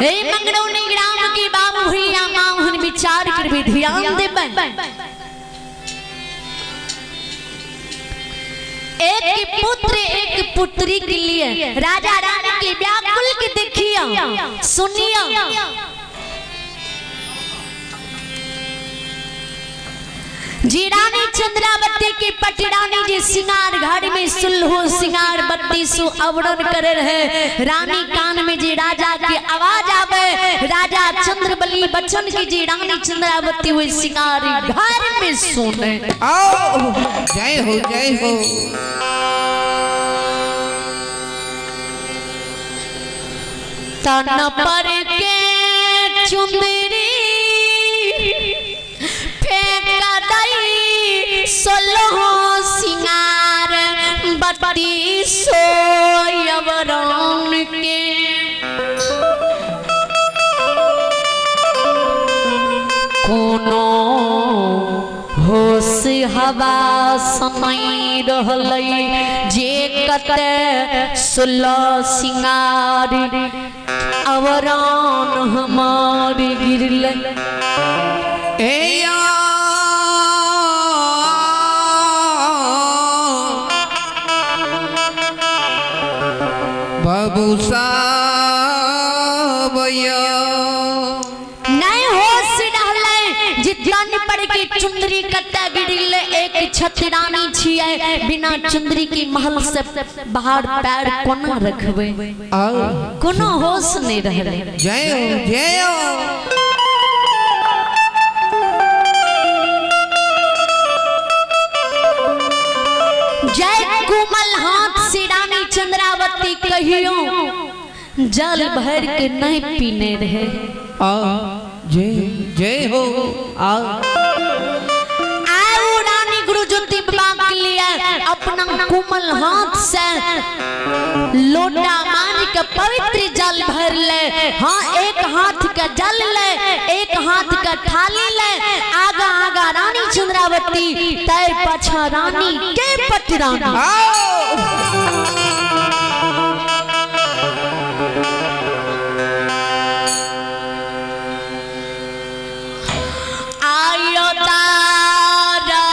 हे मंगरौनी ग्राम के बाबू भैया माहुन विचार करबे, ध्यान देबै। एक पुत्र एक पुत्री के लिए राजा रानी के व्याकुल के देखिया सुनिया। जी रानी चंद्रावती के पटरानी जी सिंगार घर में सुल्हो सिंगार बत्ती सु आवरण करे रहे। रानी कान में जी राजा के आवाज आवे, राजा चंद्रबली बच्चन की जी रानी चंद्रावती हुई सिंगार घर में सुने। आओ जय हो जय हो। तन पर के चुंदरी सोलह सिंगार बत्ती सोयवरण के कोनो होश हवा समय रहलै जे कते सोलह सिंगार अवरण हमार गिरलै। नहीं होश रहलै जे तन पर के चुंदरी कत्ता गिरलै। एक छतरानी छियै, बिना चुंदरी के महल से बाहर पैर कोना रखबै, कोनो होश नहीं रहलै। जय हो जय हो। जय कोमल हाथ से रानी चंद्रावती कहियो जल भर के नहीं पीने रहे। जय जय हो। आओ रानी गुरु ज्योति बाबा के लिए अपना कोमल हाथ से लोटा मान के पवित्र जल भर ले। हाँ, एक हाथ का जल ले, एक हाथ का थाली ले। आगा आगा रानी चंद्रावती, तय पाछा रानी के पटरानी। आयो तारा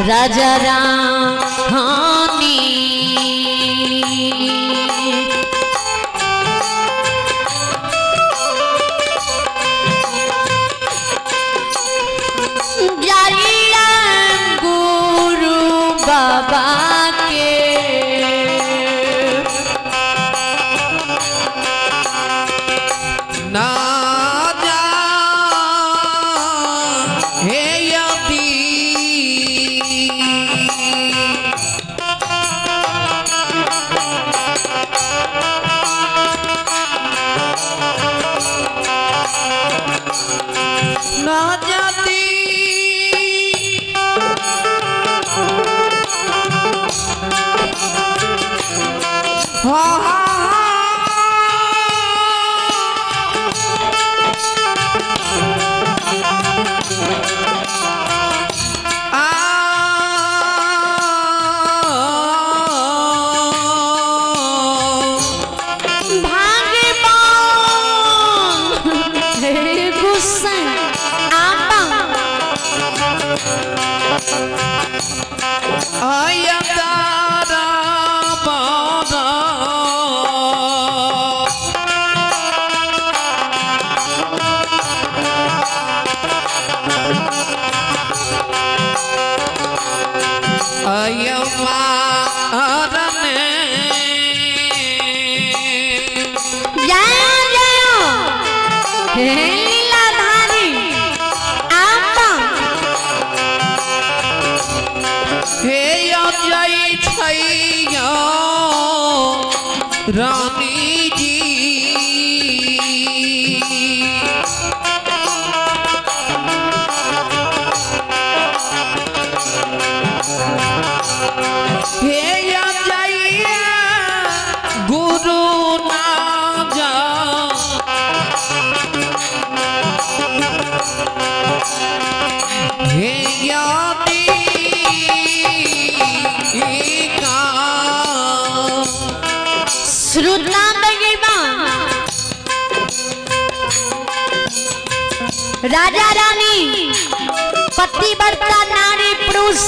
राजा रानी जाइया गुरु बाबा के ना जा हे यदि ना जाती हाँ रानी जी हे या जाइए गुरु ना जा हे यादी का श्रोता राजा रानी पतिव्रता नारी पुरुष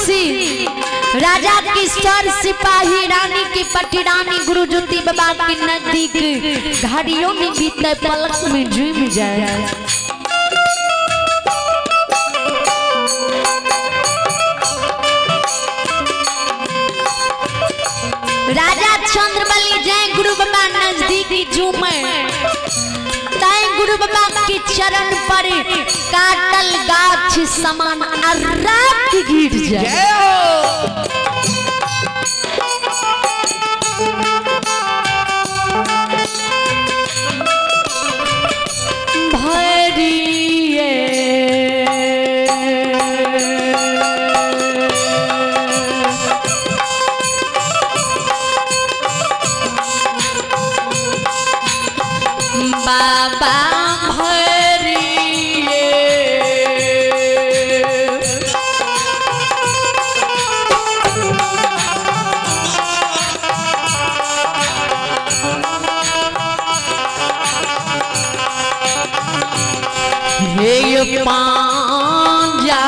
राजा की सर सिपाही रानी की पटिरानी गुरु ज्योति बाबा की नजदीक घड़ियों में बीते पलक में झूम जाए। राजा चंद्रबली जय गुरु बाबा नजदीक झूमे तय गुरु बाबा के चरण पर काटल गाछ समान अर्राक गिर जाए। भरिए बाबा भरिए हे पांजा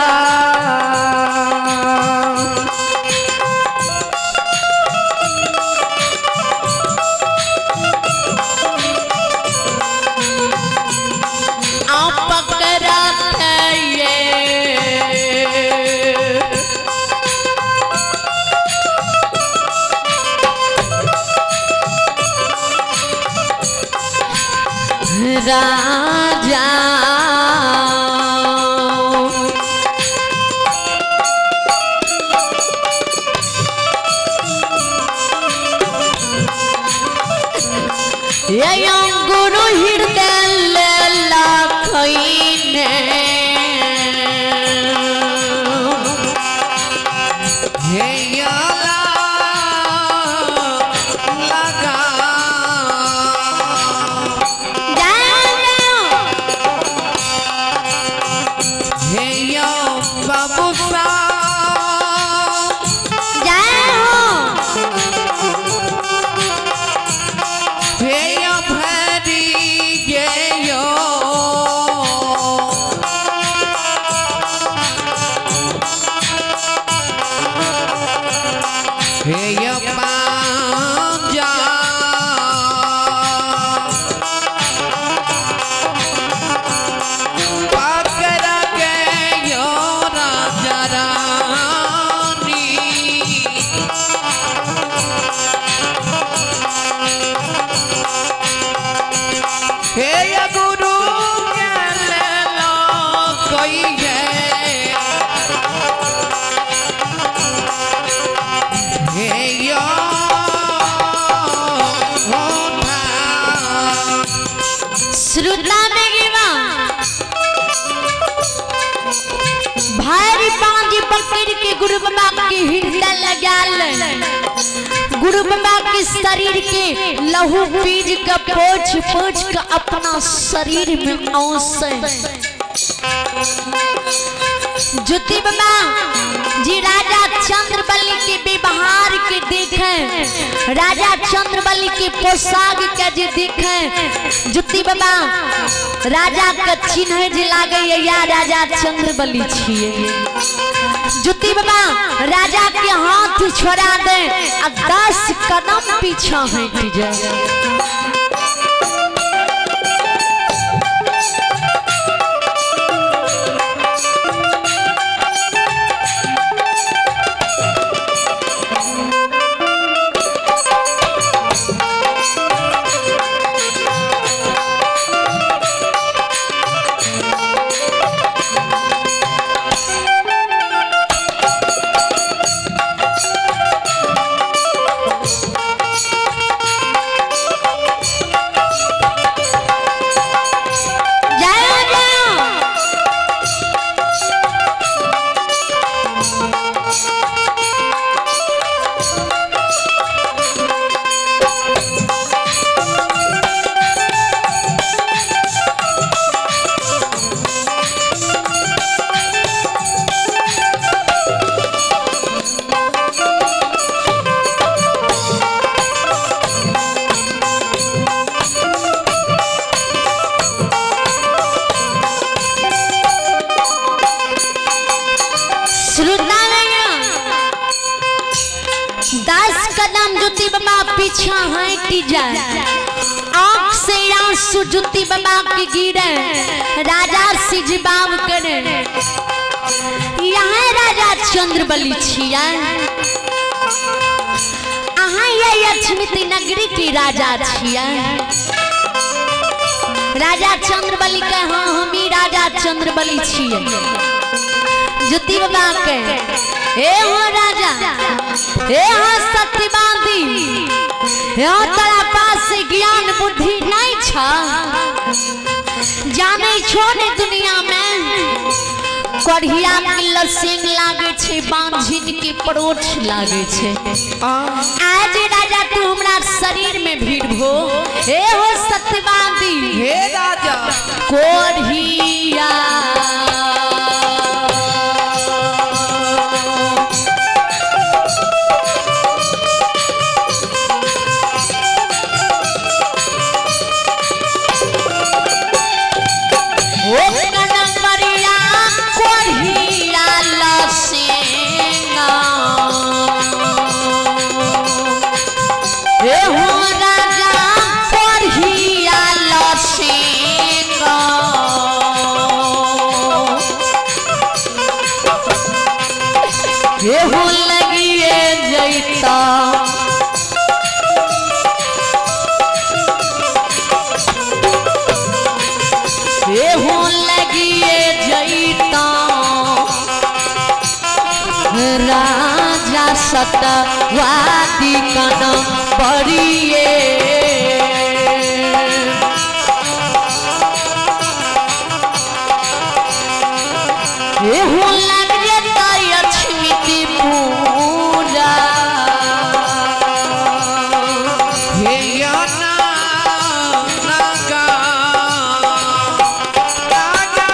राजा ये गुरु हृदय लखने हे लगा भारी पांजी पकड़ के गुरु बाबा के हृदय लगा ले। गुरु बाबा के शरीर के लहू पीज का पोछ पोछ का अपना शरीर में औसे। ज्योति बाबा जी राजा चंद्रबली के व्यवहार के देखें, राजा चंद्रबली के पोशाक के जे देखें, ज्योति बाबा राजा के चिन्ह जे लागे या राजा चंद्रबली छिए। ज्योति बाबा राजा के हाथ छोड़ा दे आ 10 कदम पीछा हट जाए। पीछा हट जाए, आंख से आंसू जुती बाबा की गिरे, राजा से जवाब करे। यहाँ राजा चंद्रबली छिया, अहाँ ये लक्ष्मी नगरी की राजा छिया। राजा चंद्रबली के हाँ हम ही राजा चंद्रबली छिए। ज्योति बाबा के हे हो राजा, हे हो सत्यवादी, हे हो तोरा पास ज्ञान बुद्धि नहीं छा, जाने छो ने दुनिया में कोढ़िया के लसिंग लागे छे, बांझिन के परोठ लागे छे। आज राजा तू हमरा शरीर में भीड़ भो, हे हो सत्यवादी, हे राजा कोढ़िया राजा सतवादी कन परिये। एहू लग जेतै लक्ष्मी पूजा, हे ना नागा नागा राजा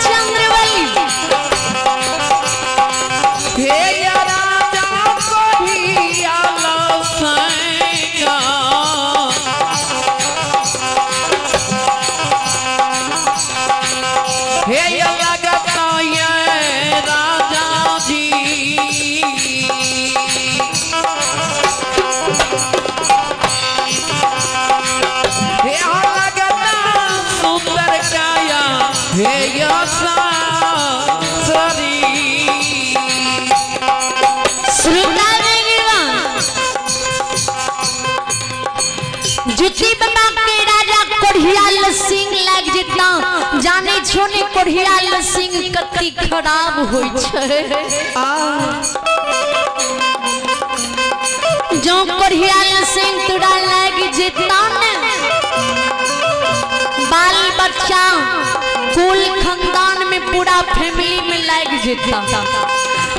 चंद्रबली, हे राजा कोढ़िया लसैया, हे लगता ये राजा जी, हे लगता सुंदर काया, हे यशा जुती बाबा के राजा कोढ़ियाल सिंह लाग जितना जाने छो ने कोढ़ियाल सिंह कति खराब होई छे। जो कोढ़ियाल सिंह तोरा लाग जितना ने बाल बच्चा कुल खानदान में पूरा फैमिली में लाग जितना,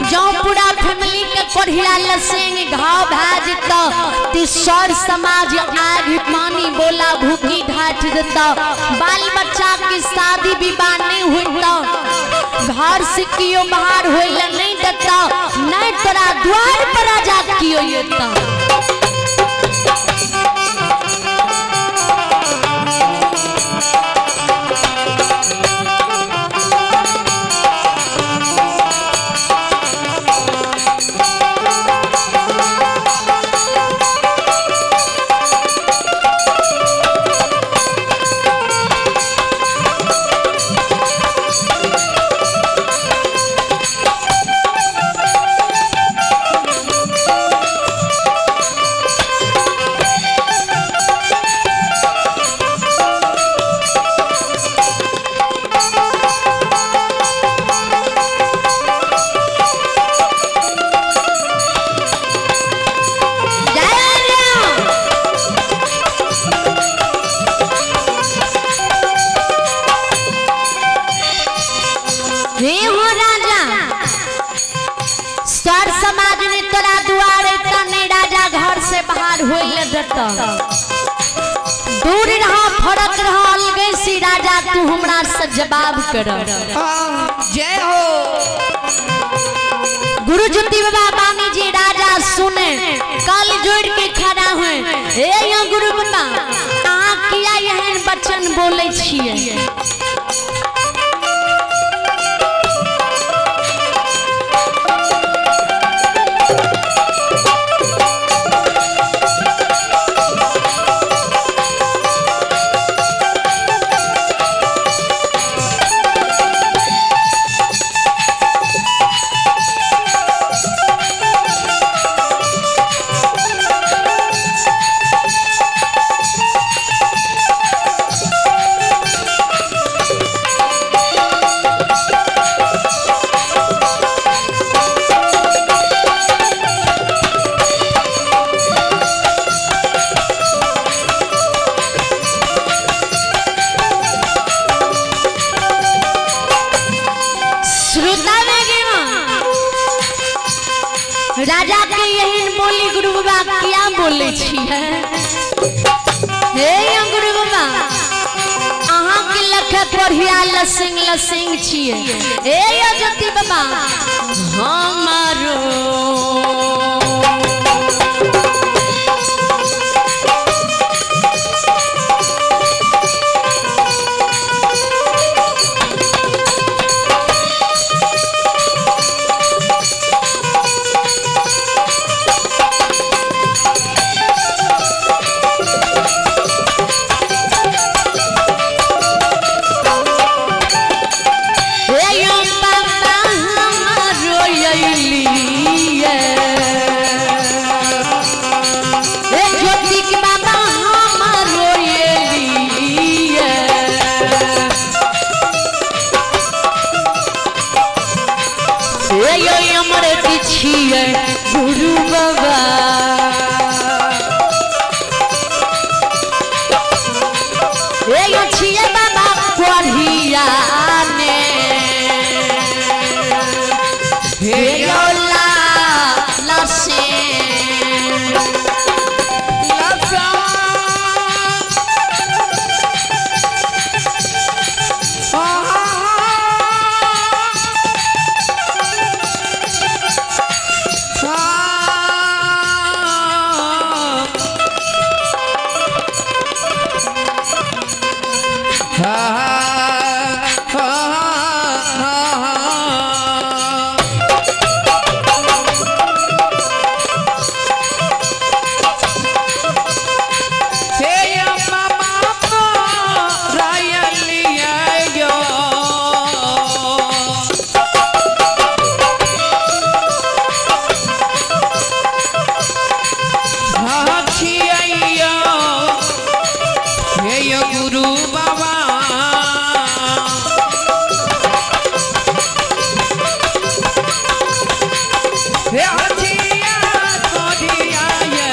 जो पूरा फैमिली के कोढ़ियाल सिंह घाव भा जेता ती सर समाज आग पानी बोला भूखी ढाठ देता, बाल बच्चा की शादी विवाह नहीं होता, घर से कियो बाहर होइला नहीं देता, नहीं तोरा द्वार पर राजा कियो येता। सर समाज ने तोरा दुआरे तने राजा घर से बाहर होइले देता, दूर रह छी राजा तू हमरा से जवाब कर। जय हो गुरु ज्योति बाबा बानी जी राजा सुने कल जोड़ के खड़ा हुए। हे यो गुरु बाबा अहाँ किया एहन वचन बोले छियै? राजा के यही बोली गुरु बाबा क्या बोले छियै? हे गुरु बाबा अहाँ के लख कोढ़िया लसिंग लसिंग छियै। हे ज्योति बाबा हमारो गुरु बाबा हे बाबा कोढ़िया ने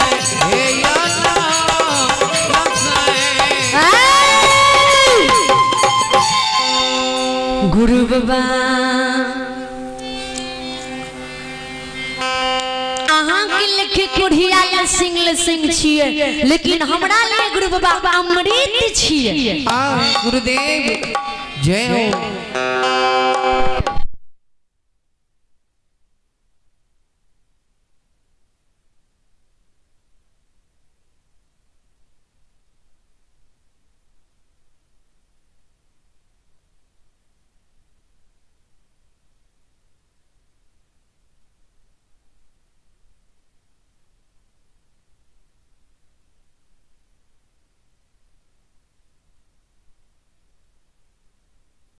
हे गुरु बाबा अहाँ के लेखे कोढ़िया लसिंग लसिंग छियै, लेकिन हमरा लिए गुरु बाबा अमृत छियै। गुरुदेव जय हो।